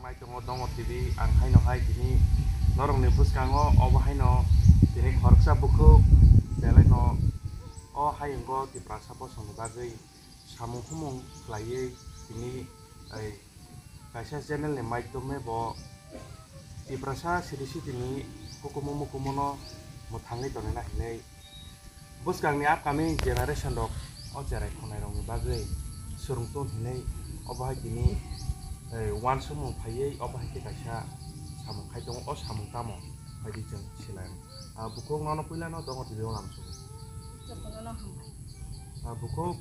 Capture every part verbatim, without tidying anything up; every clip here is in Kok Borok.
Hai tongo Dongo T V, ang haino hai tini norokni bwskango obo haino tini khoroksa bukhuk belaino o hayungo Tiprasa bosongni bagwi samung humung khlaiwi tini ei kaisa channel ni maidhome bo Tiprasa siri sitini hukumu mukumono mwthangwi tonina hinwi bwskangni upcoming generation rok o cherai khonai rokni bagwi swrwngtong hinwi obo hai tini, eh, uansukmung phaiwi obo hai khe kaisa samung khai tongo. O samung tamo phaidi chwng silai. Ah, bukhuk nono puilano Dongo T V o lamsugwi. Jotono no hambai. Ah, bukhuk,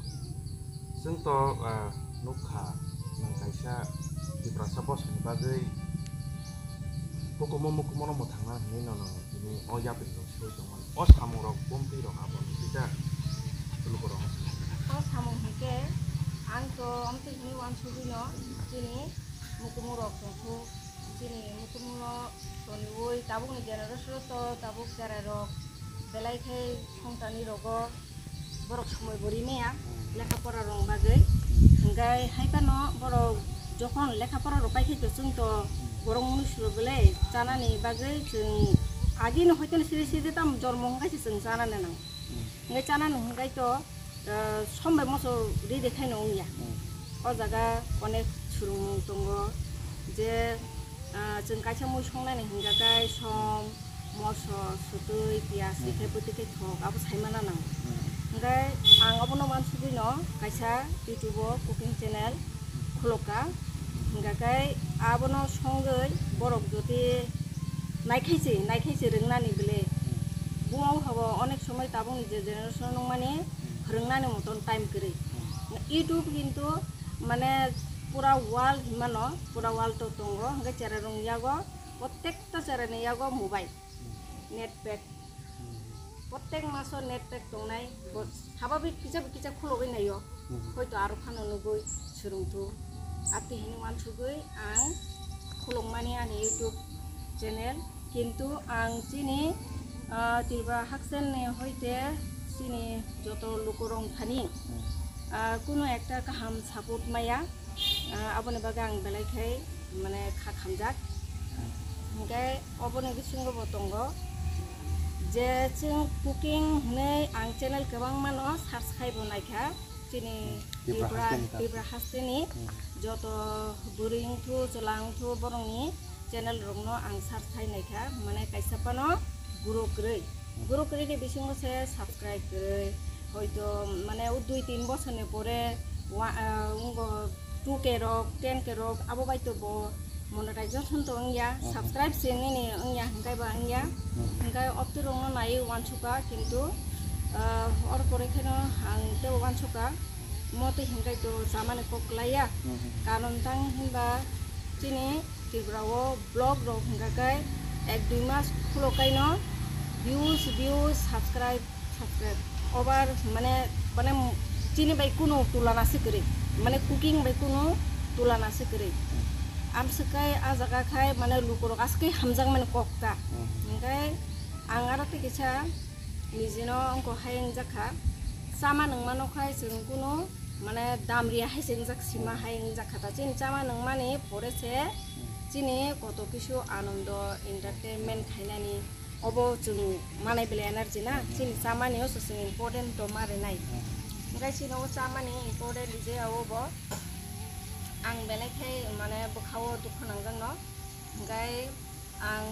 chwng to, ah, nukha, nwng kaisa Tiprasa bosongni bagwi hukumu mukumono mwthangna hinwi nono tini o yapri rok soi tongmani. O samung rok, bomtwi rok abo ni tita luku rok. O samung hwnkhe ang to amtwi hinwi uansugwi no chini mukumu rok tongkhu, chini mukumu no toniwi tabukni generation to tabuk cherai rok belai khe songtani rogo borok somoi bo rimaya lekha pora rok bagwi. Hwnkhe hai phano borok jokhon lekha pora rok paikhe to chwng to borok munusu rok belai chanani bagwi chwng agini hoito siri siri tam jormo hwnkhe se chwng chanani nang. Hwnkhe chanani hwnkhe to, ah, som bai moso ride khaino wngya. O jaga onek swrwngmung tongo je, ah, chwng kaisa mui songnani hwnkhe som, moso, sutwi, piyaj, rikhe bwtwi khe thok, abo saimana nango. Hwnkhe ang obono uansugwino kaisa YouTube o cooking channel khulokha. Hwnkhe abono songwi borok jodi naikhaise, naikhaise rwngnani bwle. Buma buphabo onek somoi tabukni je generation nungmani phwrwngnani moton time kwrwi. YouTube hintu mane pura world hinmano, pura world o tongo, hwnkhe cherai rwng yago, prottekta cherai ni yago mobile, net pack. Prottek maso net pack tongnai, bo sababik kisa kisa khulogwi naio, hoito aro phano nugwi swrwngthu. Ati hini uansugwi ang khulokmani ani YouTube channel, kintu ang chini, ah, Tripura haksen ni hoite chini joto lukurok thani, ah, kunu ekta kaham support maya. Ah, aboni bagwi ang belai khai mane kha khamjak. Hwnkhe oboni bisingo bo tongo je chwng cooking hinwi ang channel kwbangmano search khai bo naikha chini Tripura Tripura hasteni joto bwrwi wngthu chwla wngthu borokni channel rokno ang search khai naikha, mane kaisa phano grow kwrwi. Grow kwrwi ni bisingo se subscribe kwrwi. Hoito mane o dui tin bosor ni pore wa-, ah, wngbo two K rok, ten K rok abo bai to bo monetization to wngya, subscribe se nini wngya hwnkhe ba wngya. Hwnkhe opti rokno naiwi uansukha kintu, ah, or pore kheno ang tei uansukha. Mo twi hwnkhe to chamani kok kwlaiya. Karon tang hinba chini Tripura o vlog rok hwnkha khe ek dui mas khulo kaino views, views, subscribe, subscribe over mane, mane chini bai kunu tulana se kwrwi, mane cooking bai kunu tulana se kwrwi. Amswk khai a jaga khai mane lukurok aswk hamjakmani kok ta. Hwnkhe ang aro tei kisa nijino wngkha hai wngjakha, chama nungmano khai chwng kunu mane damriya hai se wngjak sima hai wngjakha ta. Chini chama nungmani pore se chini koto kisu anondo entertainment khainani obo chwng manai belai energy na, chini chamani o se chwng important to ma rwnai. Hwnkhe chini o chamani important je obo ang belai khai mane bwkha o dukhu nangjak no. Hwnkhe ang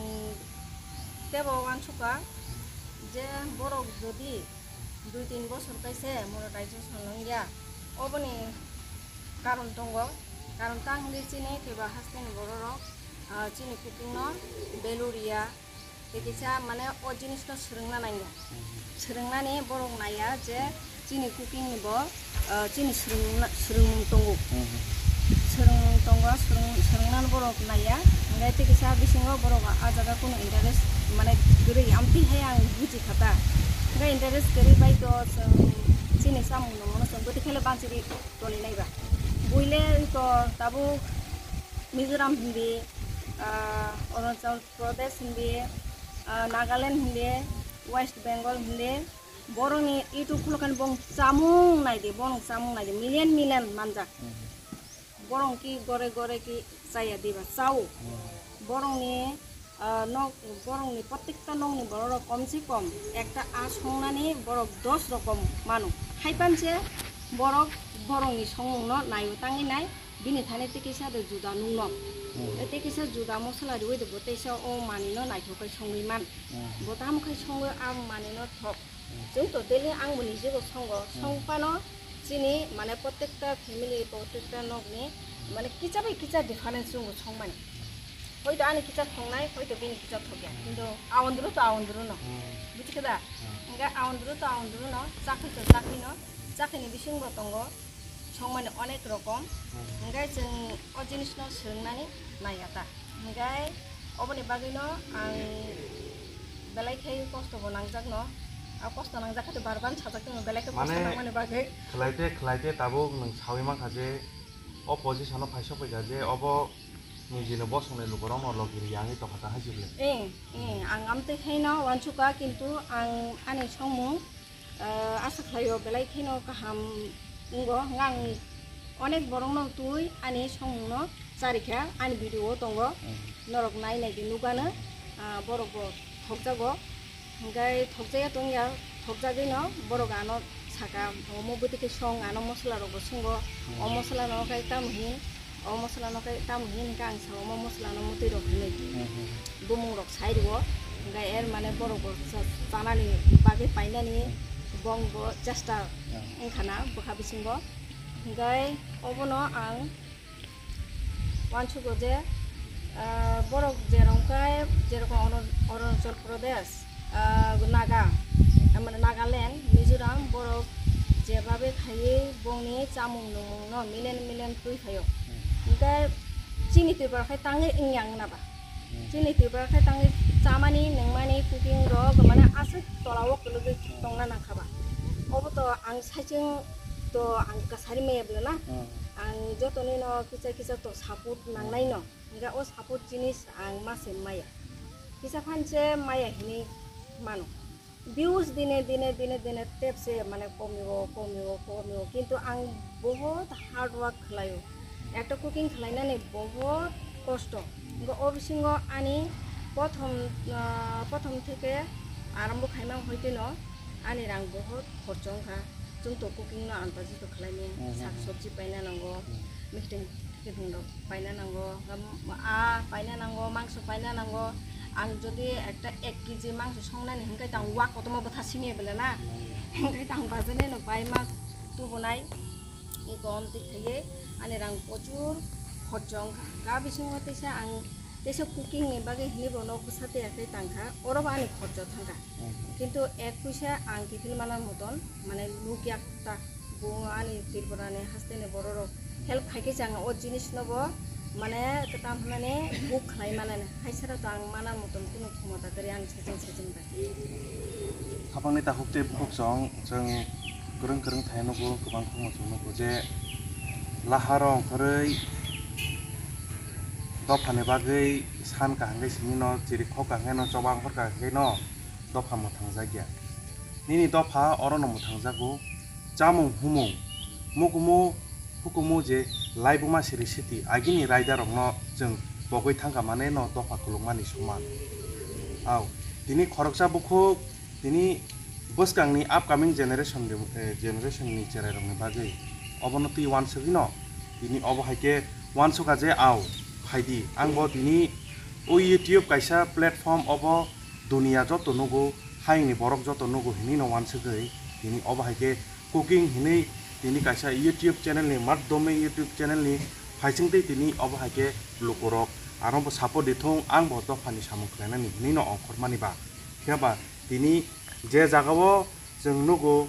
tebo uansukha je borok jodi dui tin bosor kaise monetization wngya, oboni karon tongo. Karon tang hwnwi chini Tripura hasteni bororok, ah, chini cooking no value riya, tei kisa mane o jinis no swrwngna nangya. Swrwngnani borok naiya je chini cooking ni bo, ah, chini swrwngna-, swrwngmung tongo. Swrwngmung tongo, swrwng-, swrwngnani borok naiya. Hwnkhe tei kisa bisingo borok a jaga kunu interest mane kwrwi, amtwi hai ang buji kha ta. Hwnkhe interest kwrwi bai to chwng chini chamung nungmano chwng bwtwi khe le banchiri toni nai ba. Buile to tabuk Mizoram hindi, ah, Arunachal Pradesh hindi, ah, Nagaland hindi, West Bengal hindi, borokni YouTube khulukani bong chamung naidi, bono chamung naidi, million million manjak. Borong ki gore gore ki chaya diba chao. Hmm. Borongni, ah, nok, borongni prottekta nokni bororok kom se kom ekta a songnani borok dos rokom mano. Haipan se borok borongni songmungno naio tangwi nai, bini thani tei kisa de juda nukno. Hmm. Tei kisa juda mosola riui de bo teisa o manino naithok khai songwi man. Hmm. Bo tamo khai songwi a manino thok. Chwng to daily ang bo nijebo songo, hmm, song phano chini mane prottekta family, prottekta nokni mane kicha bai kicha difference chwng bo songmani. Hoito ani kicha thongnai, hoito bini kicha thokya. Kintu aondro to aondro no. Hmm. Buji khe da? Hmm. Hingke aondro to aondro no, chakri to chakri no, chakri ni bising bo tongo. Songmani onek rokom. Hmm. Hingke chwng o jinisno swngnani naiya ta. Hingke oboni bagwino ang belai khe kosto bo nangjakno. A kosto nangjak khe bar bar sajak tongo belai khe kosto mane nangmani bagwi. Khlaite khlaite tabuk nwng sawi mankha je o position o phaisok paikha je obo nijini bosongni lukurokno logi ri yangwi tongkha ta hai se bwle. Eng, eng, ang amtwi khaino uansukha kintu ang ani songmung Ah, asa khlaio belai kheno kaham wngo. Hwnga ang onek borokno twi ani songmungno charikha, ani video o tongo. Hmm. Norok nai nai di nukgano, ah, borok bo thokjago. Hwnkhe thokjaya tongya, thokjagwino borok ano saka, omo bwtwi khe song, ano mosola rok bo sungo. O mosola no khe tamo hin? O mosola no khe tamo hini hwnkhe ang sao omo mosola no mwtwi rok hinwi. Hmm, hmm. Bumung rok sai rwo, hwnkhe er mane borok bo cha-, chanani bagwi painani bong bo chesta wngkha na bwkha bisingo. Hwnkhe obono ang uansugo je, ah, borok jerong khe jerokom Arun-, Arunachal Pradesh, ah, Naga, ah, mane Nagaland, Mizoram, borok jebabe khaiwi bongni chamung nungmungno million million twi phaio. Hmm. Hwnkhe chini Tripura khai tangwi wngya wngna ba? Hmm. Chini Tripura khai tangwi chamani, nungmani, cooking rok mane aswk tolao kwlwgwi tongna nangkha ba? Obo to ang saichung to ang kasari maya bwla na? Hmm. Ang jotonino kisa kisa to support nangnai no. Hingke o support jinis ang ma se maya. Kisa phan se maya hinui mano. Views dine, dine, dine, dine tep se mane komio, komio, komio. Kintu ang bohot hard work khlaio. Ekta cooking khlainani bohot kosto. Hingke o bisingo ani prothom, ah, prothom theke arambo khaima hoiteno ani rang bohot khorcho wngkha. Chwng to cooking no andaji to khlaimaya. Mhm. Sak sobji paina nango, mhm, mikting. Khibung rok paina nango, a paina nango, mangso paina nango. Ang jodi ekta ek kg mangso songnani hwnkhe tang wa kotorma bwtha simi bwle na. Hmm. Hwnkhe tang bajanai no pai ma tubunai. Eko omtwi khaiye ani rang prochur khorcho wngkha. Ga bisingo teisa ang teisa cooking ni bagwi hinwi bo nok bwsa tei akhai tangkha. Oro bo ani khorcho thangkha. Hmm. Kintu ek puisa ang kiphil mana moton mane nukya ta. Bo ani Tripura ni haste ni borok rok help khai khe chang o jinis no bo mane kwtam hwnmani book khlai mani hai sara to ang mana motom kunu khomota kwrwi ani saching saching bai. Hapang ni takhuk tei bukhuk chwng chwng kwrwng kwrwng thai nugo kwbang khumung chwng nugo je lahar rok kwrwi dopha ni bagwi san kaham khe simi no chiri khok kaham khe no choba hor kaham khe no dopha mwthang jak ya. Nini dopha oro no mwthang jago. Chamung humung, mukumu hukumu je laibuma siri siti agini raidarokno chwng pogwi thangkha mane no dopha khulukmani soman. Au, tini khoroksa bukhuk, tini bwskangni upcoming generation ni, eh, generation ni cherairokni bagwi obono twi uansugwino tini obo hai khe uansukha je, au, phaidi, ang bo tini o YouTube kaisa platform obo Dunia joto nugo, hayungni borok joto nugo hinwi no uansugwi, tini obo hai khe cooking hinwi tini kaisa YouTube channel ni madhyome YouTube channel ni phaising twi tini obo hai khe lukurok ano bo support di thung, ang bo dophani samung khlainani hinwi no ongkhormani ba. Phiya ba tini je jaga o chwng nugo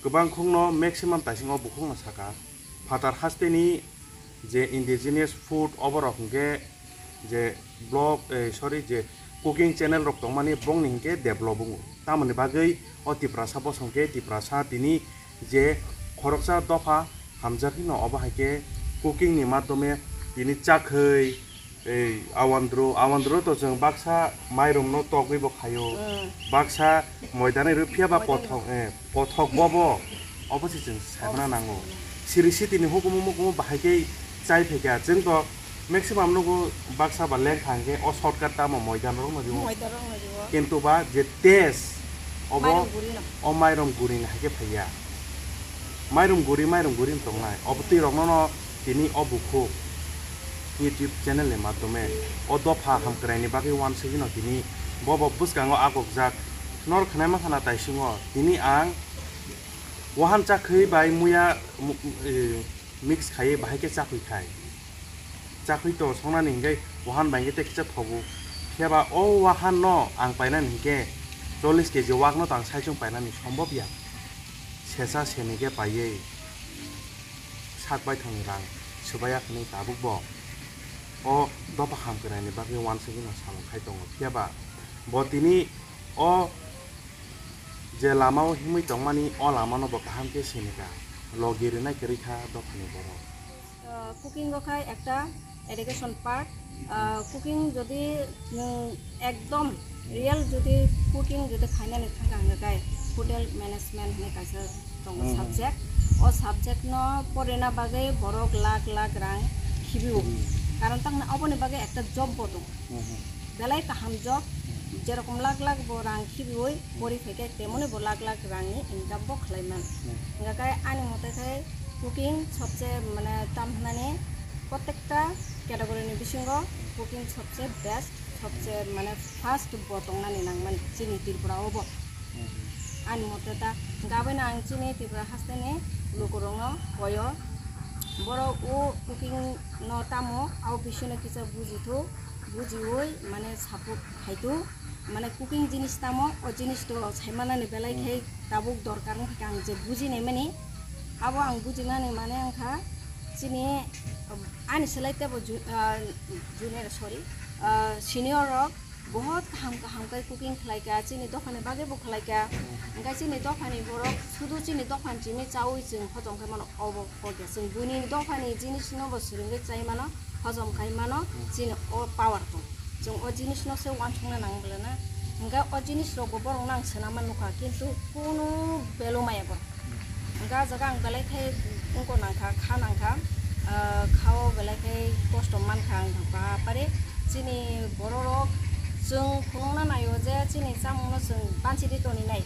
kwbang khungno maximum taising o bukhukno saka phatar hasteni je indigenous food oborok hwnkhe je blog, eh, sorry, je cooking channel rok tongmani bongni hwnkhe develop wngo. Tamoni bagwi o Tiprasa bosong khe Tiprasa tini je khoroksa dopha hamjak hino obo hai khe cooking ni madhyome tini chakhwi, ei, awandru, awandru to chwng baksa mairum no togwi bo khaio, mm, baksa moidani rw phiya ba moidani kothok, eh, kothok bobo, obo se chwng saimana nango. Siri sitini hukumu mukumu bahai khe Chai phaikha, chwng to maximum nugo baksa ba lengkha hwnkhe o shortcut tamo moida norokno rwo. Moida rokno rwo. Kintu ba je taste obo Mairum guri no. O mairum guri ni haikhe phaiya. Mairum guri, mairum guri wng tongnai. Obo twi rokno no tini o bukhuk YouTube channel ni madhyome o dopha hamkrai ni bagwi wansugwi no tini bobo bwskango agokjak. Nor khwnai mankha na taisungo tini ang wahan chakhwi bai muya mu-, eh, mix khaiwi bahai khe chakhwi khai. Chakhwi to songnani hwnkhe wahan bai khe tei kisa thogo. Phiya ba o wahan no ang painani hwnkhe chollish keji wak no to ang saichung painani sombobya. Sesa seni khe paiwi sak baithangni rang swbaiya hwnwi tabuk bo o dopha hamkrai ni bagwi wansugwi no samung khai tongo. Phiya ba bo tini o je lama o himwi tongmani o lama no bo kaham khe sini kha. Logi rwnai kwrwi kha dophani borok. Uh, cooking o khai ekta education part. Uh, cooking jodi nwng ekdom real jodi cooking jodi khainani thangkha hwnkhe hotel management hwnwi kaisa tongo Hmm. Subject. O subject no porina bagwi borok lakh lakh rang khibio. Hmm. Karon tangna oboni bagwi ekta job bo tongo. Hmm. Belai kaham job, jerokom lakh lakh bo rang khibiwi pori phaikhe, temoni bo lakh lakh rangni income bo khlaiman. Hmm. Hingkha khe ani mote khe cooking sobse mane tam hwnani protekta category ni bisingo cooking sobse best, sobse mane first bo tongnani nangmani chini Tripura o bo. Hmm. Ani mote ta hingkha aboni ang chini Tripura hasteni lukurokno koyo borok o cooking no tamo abo bisino kisa bujithu. Bujiwi mane support khaitu, mane cooking jinis tamo, o jinis to saimanani belai Hmm. Khai tabuk dorkar wngkha ang je bujinai mani, abo ang bujinani mane wngkha chini, um, ani selai tebo ju-, ah, junior, sorry, ah, senior rok bohot kaham kaham khai cooking khlaika, chini dophani bagwi bo khlaika, hingkhe chini dophani borok sudu chini dophani chini chawi chwng hojom khai mano, obo pokya chwng buini dophani jinis no bo swrwngwi chai mano. Hojom khai mano, chini o power tong. Chwng o jinis no se wansukna nang bwle na. Hingkhe o jinis rok bo borok no ang swnam man nukha, kintu kunu value maya borok. Hingkhe ah jaga ang belai khai wngko nangkha, kha nangkha, ah, kha o belai khai kosto mankha ang ba pare. Chini borok rok chwng phunukna naio je chini chamung no chwng banchi di toni nai.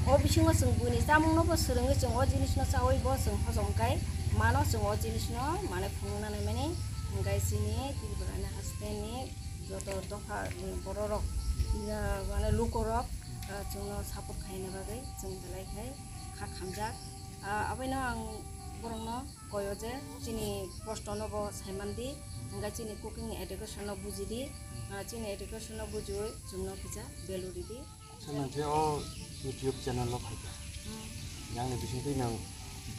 O bisingo chwng buini chamung no bo swrwngwi chwng o jinis no chawi bo chwng hojom khai mano, chwng o jinis no mane phunukna nai mani. Hingkhe chini Tripura ni haste ni joto dopha ni borok rok, ya, mane luko rok, ah, chwngno support khaina bagwi chwng belai khai kha khamjak. Ah, aboino ang borokno koyo je chini kosto no bo saiman di, hingkhe chini cooking ni education no buji di, ah, chini education no bujiwi chwngno kisa value ridi. Swnam khe o YouTube channel o phaikha. Hmm. Yang ni bisingtwi nwng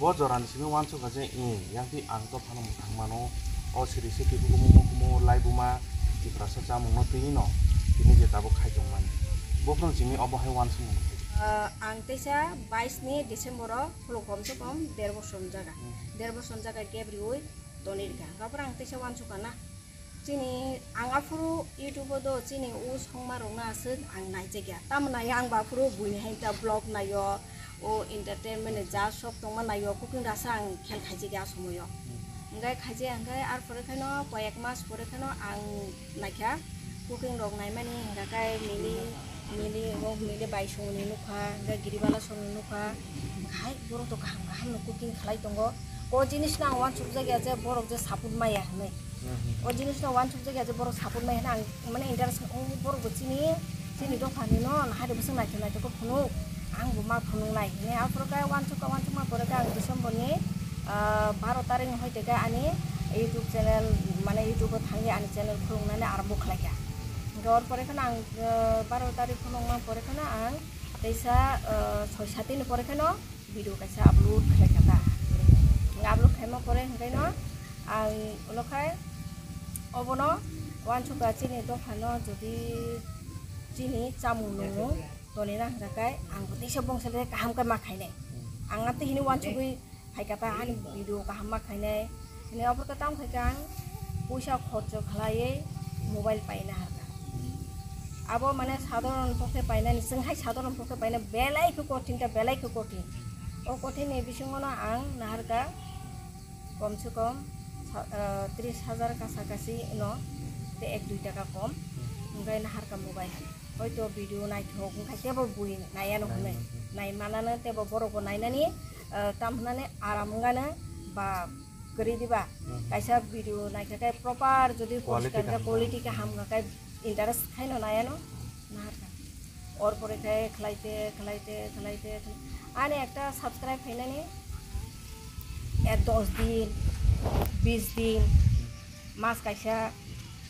bo jorani simi uansukha je, eh, yang twi ang dophano mwthang mano, o siri se twi hukumu mukumu laibuma Tiprasa chamungno twi no tini je tabuk khai tongmani. Bophano simi obo hai uansukmano phaikha. Ah, ang teisa bais ni December o khuluk kom se kom der bosor jaga. Hmm. Der bosor jaga gap riui tonwi rikha. Hwnkhe aphuru ang teisa uansukha na. Chini ang aphuru YouTube o do chini o songma rokno aswk ang naijakya. Tamo nai ang bo aphuru buini hai ta vlog naio, o entertainment ni ja sok tongma naio, cooking rasa ang khel khaijakya a somoio. Hwnkhe khaijak hwnkhe ar pore kheno koyek mas pore kheno ang naikha cooking rok naimani hwnkhe mili Mili, o mili bai songni nukha, hingkhe giribala songni nukha, hai borok to kaham kaham no cooking khlai tongo. O jinis no ang uansukjak ya je borok je support maya hinwi. O jinis no uansukjak ya je borok support maya hinwi ang mane interest, o borok bo chini, chini dophani no, hai rok bwswk naithok naithok khe phunuk, ang bo ma phunuk nai hinwi. Aphuru khe uansuk uansukma pore khe ang December ni, ah, baro tarik ni hoi tei khe ani YouTube channel, mane YouTube o thangwi ani channel khuluknani arambo khlai kha. Hingkhe or pore kheno ang, ah, baro tarik phano wngma pore kheno ang teisa, ah, soi sat din pore kheno video kaisa upload khlai kha ta. Hingkhe upload khaima pore hingkhe no ang ulo khai obono uansukha chini dophano jodi chini chamung nungmung tonina hingkha khe ang bo teisa bongsa le kaham khe ma khainai. Ang amtwi hini uansugwi Hai khe ta ani video kaham ma khainai. Hwnwi aphuru khe tamo khai khe ang puisa khorcho khlaiwi mobile paina harkha. Abo mane sadharon pokhe painani, chwng hai sadharon pokhe paina belai khe kothin ta, belai khe kothin. O kothin ni bisingo no ang naharkha kom se kom ah, tris hajar kasa kasi no, te ek dui taka kom, hwnkhe naharka mobile. Hoito video naithok wngkha tebo bui naiya no hwnwi. Nai manano tebo borok bo nainani, ah, tam hwnani aram wngano ba kwrwi diba. Kaisa video naikha khe proper jodi quality poriskar khe kaham quality kaham wngkha khe interest khaino naiya no naharka. Or pore khe khlaite, khlaite, khlaite, khlai-, ani ekta subscribe khainani, eh, dos din, bis din, mas kaisa,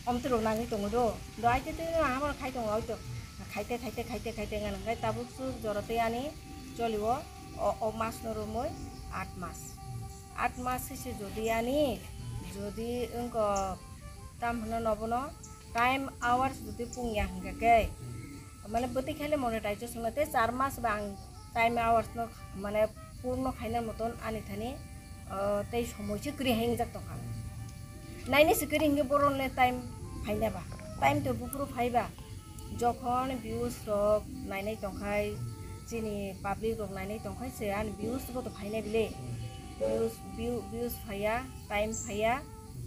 omtwi rok nangwi tongo do. Do aite twi no amo khai tongo oito. Khaite, khaite, khaite, khaite wngkha nang khai tabuk swk jora tei ani choli o, o, o mas no romwi aat mas. Aat mas se jodi ani, jodi wngkha tam hwnna nobono time hours jodi pung ya hwnkha khe, mane bwtwi khaile monetization no tei char mas ba ang time hours no mane purno khaina moton ani thani, ah, tei somoi se kwrwi hai wngjak tongkha. Naini se kwrwi hwnkhe borok le time phaina ba, time to buphuru phai ba, jokhon views rok nainai tongkhai, chini public rok nainai tongkhai se ani views bo to phaina bile, views, view, views phaiya, time phaiya,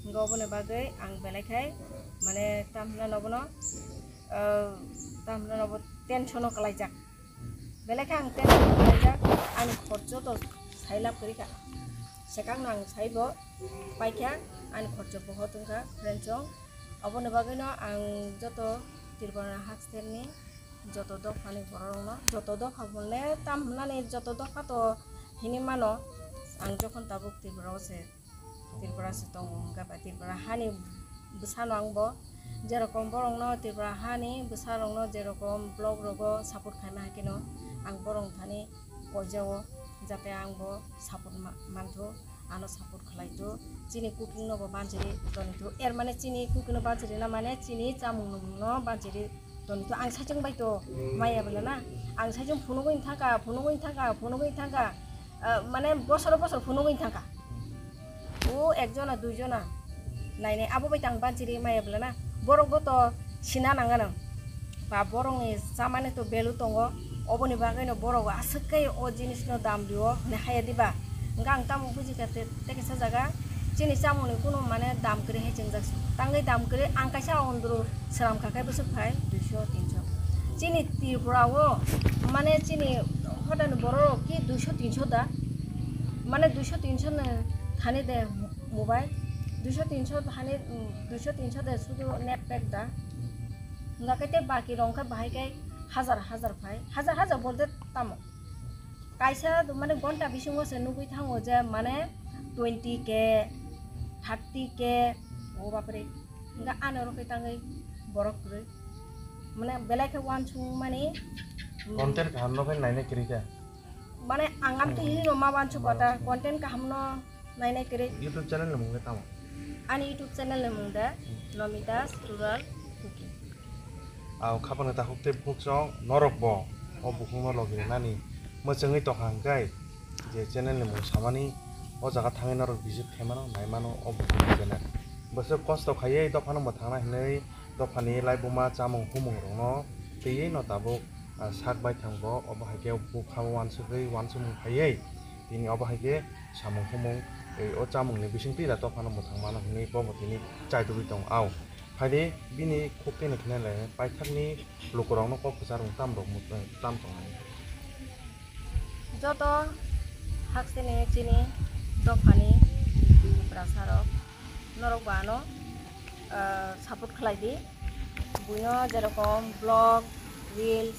hwnkhe oboni bagwi ang belai khai mane tam hwnna nobono, ah, tam hwnna nobo tension o kwlaijak. Belai khe ang tension o kwlaijak, ani khorcho to sai lab kwrwi kha. Swkang no ang saibo paikha, ani khorcho bohot wngkha, friend chong. Oboni bagwino ang joto Tripura haste ni joto dophani borok rokno, joto dopha mole tam hwnani joto dopha to hini mano, ang jokhon tabuk Tripura o se. Tripura se tongo, hwnkhe bai Tripura hani bwsano ang bo jerokom borokno, Tripura hani bwsarokno jerokom vlog rogo support khaima hai kheno ang borok thani koijao, jate ang bo support ma-, mantho, ano support khlaitho. Chini cooking no bo banchiri tonitho, er mane chini cooking no banchiri na mane chini chamung nwng no banchiri tonitho. Ang saichung bai to maya bwla na, ang saichung phunugwi thangkha, phunugwi thangkha, phunugwi thangkha, ah, mane bosoro bosor phunugwi thangkha. O ekjona duijona nainai abo bai tang banchiri maya bwla na, borok bo to sina nang gana ba borok ni chamani to value tongo, oboni bagwi no borok aswk khe o jinis no dam rio hwnwi haya diba. Hwnkhe ang tamo bujikha te, tei kaisa jaga chini chamung ni kunu mane dam kwrwi hai chengjak se, tangwi dam kwrwi ang kaisa ondro swnam kha khe bwswk phai duiso tinso. Chini Tripura o mane chini hodani borok rok ki duiso tinso da, mane duiso tinso ni thani de mobile, duiso tinso thani, mm, duiso tinso de sudu net pack da. Hwnkha khe tei baki rok khe bahai khe hajar hajar phai, hajar hajar bolte tamo kaisa do mane gonta bisingo se nugwi thango je mane twenty K, thirty K, o bapre. Hwnkha ano rokhe tangwi borok kwrwi. Mane belai khe uansukmani, mm, content kaham no khe naina kwrwi kha. Mane ang amtwi hini no ma uansuk kha ta, content kaham no nainai kwrwi. YouTube channel ni mung le tamo? Ani YouTube channel ni mung de Nomita's Rural Cooking. Aw khapang ni takhuk tei bukhuk chwng norok bo o bukhuk no logi rwnani mwchwngwi tongkha hwnkhe je channel ni mung samani o jaga thangwi norok visit khaimano naimano o bukhuk ni channel. Bwswk kosto khaiwi dophano mwthangna hinwi dophani laibuma chamung humung rokno twiwi no tabuk, ah, sak baithang bo obo hai khe bukha uansugwi uansukmung khaiwi tini obo hai khe samung humung tei o chamungni bisingtwi da dophano mwthang mano hinwi bobo tini chaitugwi tongo. Aw phaidi bini khuk tini khna le paithakni lukurokno kok kwcharmung tam rok tam tongnai. Joto haksini chini dophani tiprasarok norok bo ano, ah, support khlai di. Buino jerokom vlog, reels,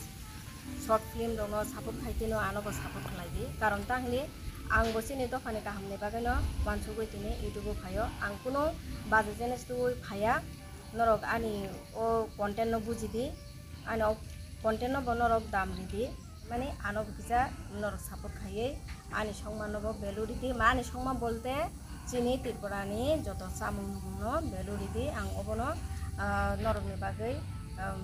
short film rokno support khai tino ano bo support khlai di. Karon ta hwnli ang bo chini dophani kahamni bagwino uansugwi tini YouTube o phaio. Ang kuno baje jenis tubui phaiya. Norok ani o content no buji di, ani o content no bo norok dam ri di. Mani ano bo kisa norok support khaiwi ani songma no bo value ridi. Ma ani songma bolte chini Tripura ni joto chamung no value ridi. Ang obono, ah, norok ni bagwi, um,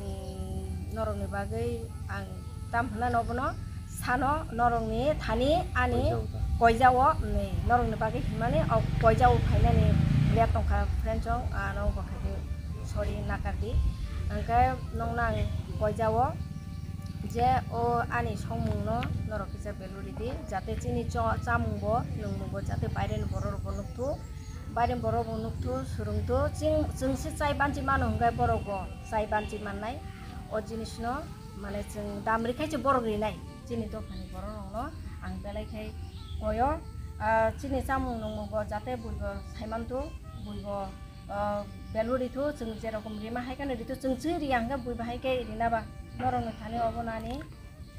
mm, norok ni bagwi ang tam hwnna no obono sano norok ni thani ani koijao ta. Koijao, mm, norok ni bagwi hinmani o koijao phainani le tongkha friend chong ano bo khaidi sorry nakar di. Hwnkhe nokno ang koijao. Je o ani songmungno norok kisa value ridi, jate chini cho-, chamungbo, nwngmungbo jate baireni bororokbo nukthuk. Bairem borok bo nukthuk, swrwngthuk, chwng, chwng se chai banchi mano hwnkhe borok bo chai banchi mannai. O jinisno, mane, chwng dam rikhe se borok rinai, chini dophani borok rokno ang belai khai koyo. Ah, chini chamung nungmung bo jate buibo saimanthuk, buibo, ah, value rithuk, chwng jerokom rima hai kheno rithuk, chwng chwi riya hwnkhe buibo hai khe rina ba. Norokni thani obo nani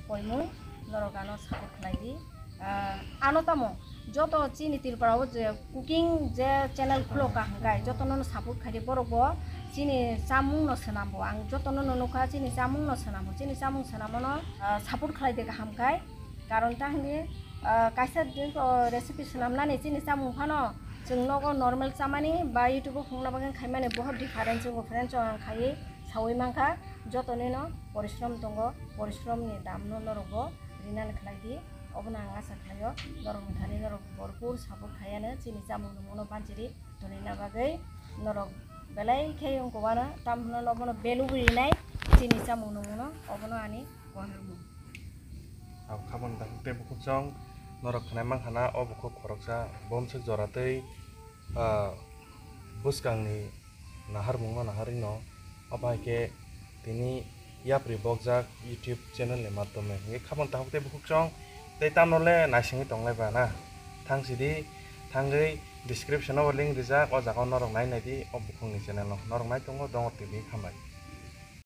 koimung, norok ano support khlai di. Ah, ano tamo joto chini Tripura o je cooking je channel khulo ka hwnkhe jotono no support khai di, borok bo chini chamung no swnam bo, ang jotono no nukha chini chamung no swnam bo, chini chamung swnam no, ah, support khlai de kaham khai, karon ta hwnwi, ah, kaisa din, oh, recipe swnam nani chini chamung phano chwng nogo normal chamani ba YouTube o phungna bagwi khaimani bohor difference wngo, friends, ang khai saui mankha, jotonino porishrom tongo, porishrom ni dam no norok bo rinani khlai di. Obono ang asa khlaio, norokni thani norok bhorpur support khaiano chini chamung nungmano banchiri tonina bagwi norok belai khe wngkha uano, tamhwnwi obono value bo rinai chini chamung nungmano, obono ani koirokmung. Ang khabang da tei bukhuk chwng norok khnai mankha na, o bukhuk khoroksa bomswk jora tei, ah, bwskangni naharmungno naharwino, obo hai khe tini yapri bokjak YouTube channel ni madhyome. Hingkhe khabang takhuk tei bukhuk chwng tei tamo le naisingwi tonglai ba na. Thang sidi, thangwi description o link rijak, o jaga o norok nai nai di o bukhuk ni channel no. Norok nai tongo Dongor T V, hambai.